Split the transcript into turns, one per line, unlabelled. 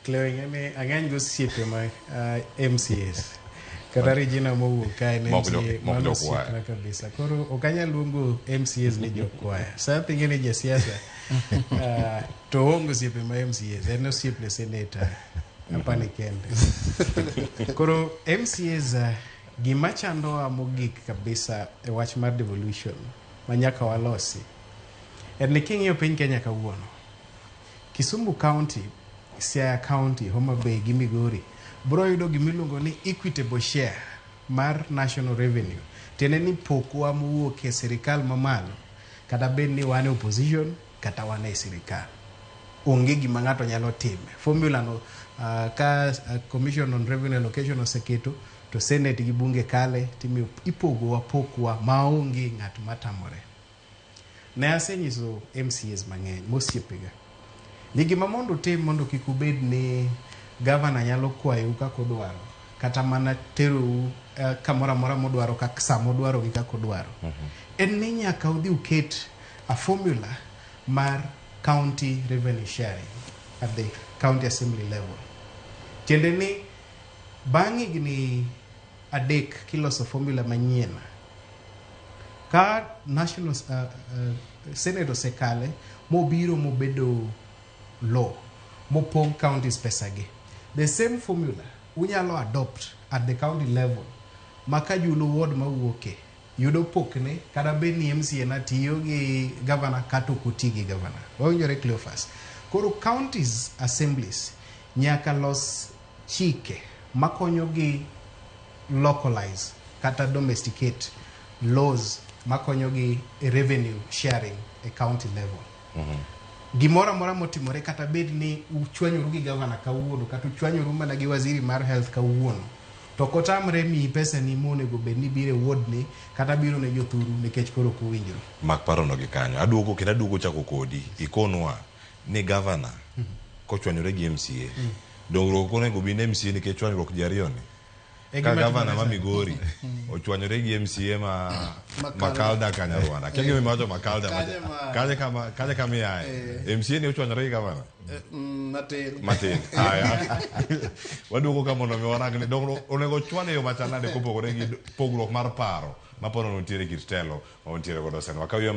Cleo ing'e ang'eny gi osiepe ma MCAs kata Regina mowuok kae en
Mok jo-
MCA
mok
mano
jokwaya.
osiepna kabisa koro ok anyal luongo MCAs ni jokwaya sa pinge ni jasiasa to oonge osiepe ma MCAs en osiepne senator apani kende koro MCAs gima chandowa mogik kabisa e wach mar devolution ma nyaka walosi en ni king'iyo piny Kenya kawuono Kisumu County, Siaya County, Homa Bay gi Migori bro yudo gimiluongo ni equitable share mar national revenue. Tiende ni pokwa mowuok e sirikal mamalo kata bed ni wan e opposition kata wan e sirikal. Onge gima ng'ato nyalo time. Formula no ka Commission on Revenue Allocation oseketo to Senate gi bunge kale timiyo ipogowa pokwa maonge ng'at matamore. Ne asenyiso MCAs mang'eny mosiepega ni gima mondo utim mondo kik ubed ni gavana nyalo kwayou kaka odwaro kata mana terou kamoro amora modwaro kaka sama odwaro gi kaka odwaro en ni nyaka udhi uket a formula mar county revenue sharing at the county assembly level. Tiende ni bang' higni 3 kiloso formula manyien ka national senate osekale mobiro mobedo law mopog counties pesagi the same formula unyalo adopt at the county level ma ka Julu ward mawuoke yudo pokne kata bed ni MCA na tiyo gi governor kata ok oti gi governor. Wawinjore Cleophas. Koro counties assemblies nyaka los chike makonyogi localize kata domesticate laws makonyogi e revenue sharing e county level. Gimoro amora motimore kata bed ni uchwanyoru gi governor kawuono kata uchwanyoru mana gi waziri mar health kawuono to ok otamre miyi pesa ni monego bed ni biro e ward ni kata biro ne jothuru nikech koro ok uwinjru.
Mak parono gi kanyo. Aduogo kendo aduogo chako kodi. Ikonwa ni governor kochwanyore gi MCA. Dongruok ok onego bi ne MCA nikech chwanyruok ji ariyo ni.
E
Ka
gima
gavana ma
timore sani.
Migori ochwanyore gi MCA ma
Makalda.
Makalda Kanyarwanda. Kia gima iwacho Makalda.
Kanye ma-
Kanye kama kanye kama iaye. MCA ni ochwanyore gi gavana.
Matin.
Matin. Aya. Waduogo ka mondo mi warang ni dongruok onego chwal e yo machal nade kopogore gi pogruok mar paro ma pono nitiere e kit telo ma wantiere godo sani. Wakaw yo